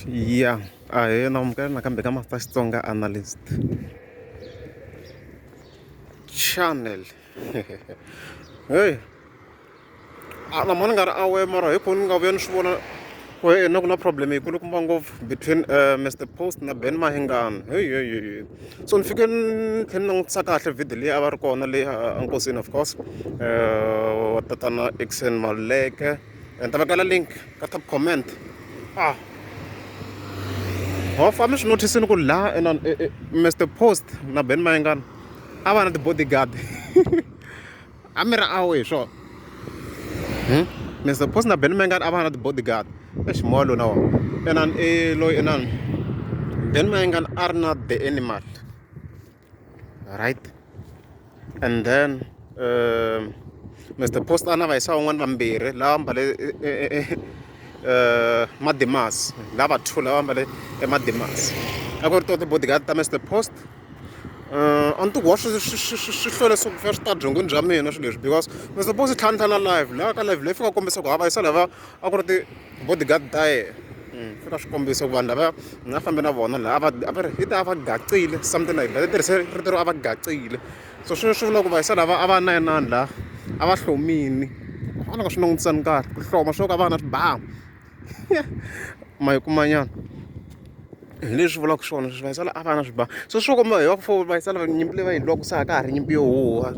Ya ahee na amukela nakambe ka Master Xitsonga Analyst channel hey a na mhani nga ri aware mara hi ku ni nga vuya ni swi vona ku he na ku na problem yi kulukumba ngopfu between Mister Post na Benny Mayengani hey hey hey so ni fike ni tlhela ni langutisa kahle video leyi a va ri kona leyi a nkosini of course wa tatana Eckson Maluleke. Ni ta vekela link ka top comment ah hofa mi swi notice-ini ku laha inani Mister Post na Benny Mayengani a va na ti-bodyguard a mi ri aware hi swona Mister Post na Benny Mayengani a va na ti-bodyguard exi moya lowu na wona inani i loyi inani Benny Mayengani a ri na the animal. Right and then Mister Post a na vayisa van'wani vambirhi lava mbale madimas lava two lava mbale madimas a ku ri to ti-bodyguard ta Mister Post a ni tivi wa swi swi swi swi swi hlwele swi fika swi ta byongweni bya mina swilo leswi because Mister Post i tlhantlha na live laha ka live leyi fika kombisa ku ha vayisa lava a ku ri ti-bodyguard ta yena fika swi kombisa ku vanhu lavaya ni nga fambi na vona laha a va a va ri i ta a va gacile something like that i tirhise rito ro a va gacile so sweswo swi vula ku vayisa lava a va na inani laha a va hlomini a ni nga swi langutisani kahle ku hloma swo ka va na swibamu ma yi kuma nyana hi leswi vulaka swona sweswi vayisa a va na swibamu so swo komba hi va fo vayisa lava nyimpi leyi va yi lwaka se a ka ha ri nyimpi yo huha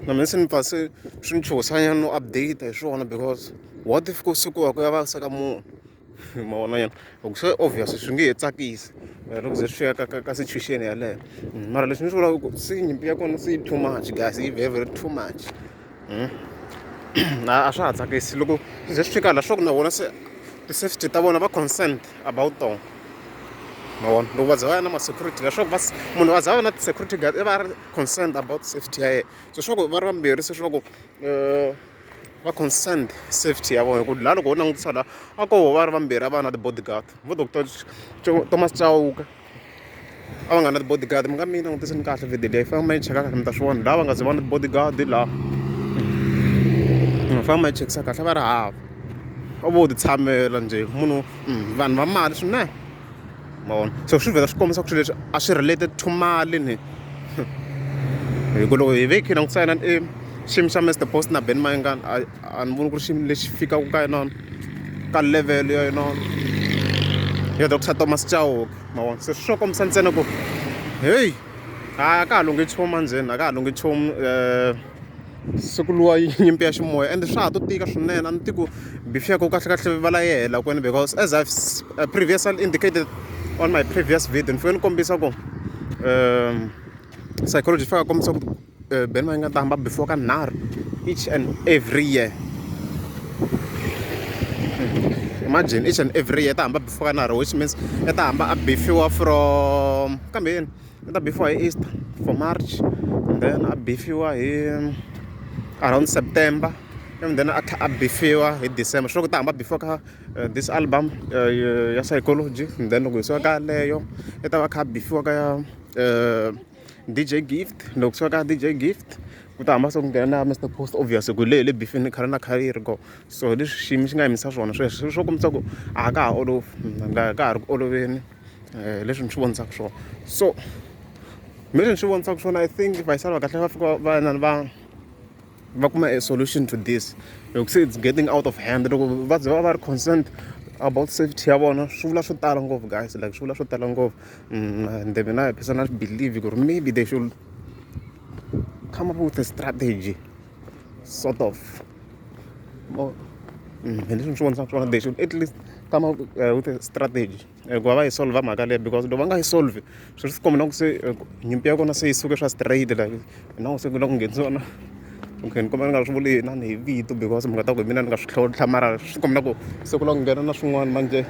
na mina se ni pfa se swi ni chuhisanyana no update hi swona because what if ku sukiwa ku ya vaviseka munhu ma vona nyana loko se obvious swi nge he tsakisi loko ze swi fika ka ka ka situation yaleyo mara leswi ni swi vulaka ku se nyimpi ya kona se yi too much guys yi very very too much a swa ha tsakisi loko swi ze swi fika la swa ku na vona se ti-safety ta vona va concerned about tona ma vona loko va za va ya na ma-security leswaku va munhu a za a va na ti-security guard i va a ri concerned about safety ya yena so swa ku va ri vambirhi se swa ku va concerned safety ya vona hi ku laha loko ho langutisa laha a ko va ri vambirhi a va na ti-bodyguard vo doctor Thomas Chauke a va nga na ti-bodyguard mi nga mi langutiseni kahle video leyi famba yi cheka kahle mi ta swi vona laha va nga ze va na ti-bodyguard laha mi famba yi chekisa kahle va ri hava a vo ti tshamela njhe munhu vanhu va mali swinene ma vona so swi vhela swi kombisa ku swilo leswi a swi related to mali ni hi ku loko hi ve hi kha hi langutisa yena i xiyimo xa Mister Post na Benny Mayengani a a ni voni ku ri xiyimo lexi fikaka ka yena ka level ya yena ya Doctor Thomas Chauke ma vona se swo kombisa ntsena ku heyi a ka ha lunghi nchumu manjheni a ka ha lunghi nchumu se ku lwiwa nyimpi ya ximoya ende swa ha to tika swinene a ni tivi ku beef ya ko kahlekahle va la yi hela kwini because as I've previously indicated on my previous video ni fike ni kombisa ku psychology fika kombisa ku Benny Mayengani ta hamba before ka nharhu each and every year imagine each and every year ta hamba before ka nharhu which means i ta hamba a beefiwa from kambe yini i ta beefiwa hi Easter for March and then a beefiwa hi around September and then a tlhela a beefiwa hi December swi vula ku ta hamba beefiwa ka this album ya psychology and then loko hi suka ka yaleyo i ta va a kha a beefiwa ka ya D_J Gift loko suka ka D_J Gift ku ta hamba se ku nghena na Mister Post obvious ku leyi le bifini khale na khale yi ri kona so hi leswi xiyimo xi nga yimisa swona sweswo swo kombisa ku a ka ha olovi a ka ha ri ku oloveni leswi ni swi vonisaka swona so leswi ni swi vonisaka swona I think vayisana va kahle va fika va inani va va kuma a solution to this loko se it's getting out of hand loko va ze va va ri concerned about safety ya vona swi vula swo tala ngopfu guys like swi vula swo tala ngopfu ende mina I personally believe ku ri maybe they should come up with a strategy sort of hi leswi ni swi vonisaka swona they should at least come up with a strategy ku va va yi solve mhaka leyi because loko va nga yi solve swi swi komba na ku se nyimpi ya kona se yi suke swa straight like na se ku la ku nghenisiwa na okay ni kombela ni nga swi vuli na ni hi vito because mi nga ta ku hi mina ni nga swi tlhontlha mara swi komba na ku se ku la ku nghena na swin'wana manjhe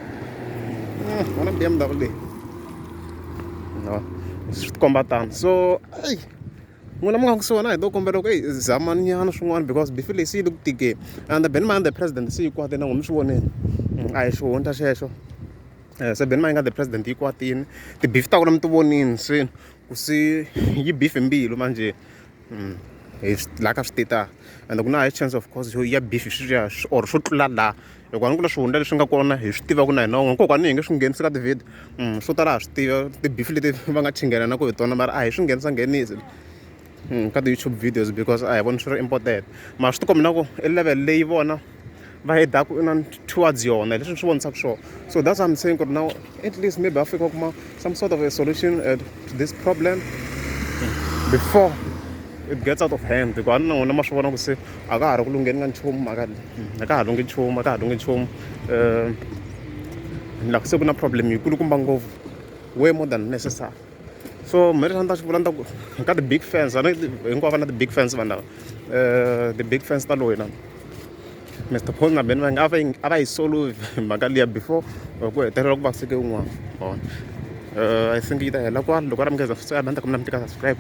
vona B_M_W leyi no swi komba tano so eyi n'wina mi nga kusuhana hi to kombela ku eyi zamani nyana swin'wana because beef leyi se yi le ku tikeni and Benny Mayengani the president se yi kwatile na n'wina mi swi vonile a hi xihundla xexo se Benny Mayengani the president yi kwatile ti-beef ta kona mi ti vonile se ku se yi beef hi mbilu manjhe. Hi laha ka swi and ku na high chance of course ya beef sweswiya or swo tlula laha, hikuva ni ku na swihundla leswi nga kona hi swi tivaka na hina van'wana. Kokwani hi nge swi nghenisi ka ti-video, swo tala ha swi tiva ti-beef leti va nga chinghelana hi tona, mara a hi swi nghenisa nghenisi ka ti-YouTube videos because a hi voni swi ri important. Mara swi tikomba na ku i level leyi vona va hedaku inani towards yona, hi leswi ni swi vonisaka swona. So that's why I'm saying ku ri now at least maybe va fika va kuma some sort of a solution to this problem before it gets out of hand, hikuva ni na n'wina ma swi vona ku se a ka ha ri ku lungheni ka nchumu mhaka leyi, a ka ha lunghi nchumu, a ka ha lunghi nchumu. La se ku na problem yikulukumba ngopfu, way more than necessary. So me lexi a ni ta xi vula ni ta ku ka ti-big fans, a ni hinkwavo va na ti-big fans vanhu lava, ti-big fans ta loyi na Mr Paul na Benny Mayengani, a va yi solve mhaka liya before ku hetelela ku vaviseke un'wana. Vona, I think yi ta hela kwala. Loko a ri mi nga za ni ta kombela mi tika subscribe.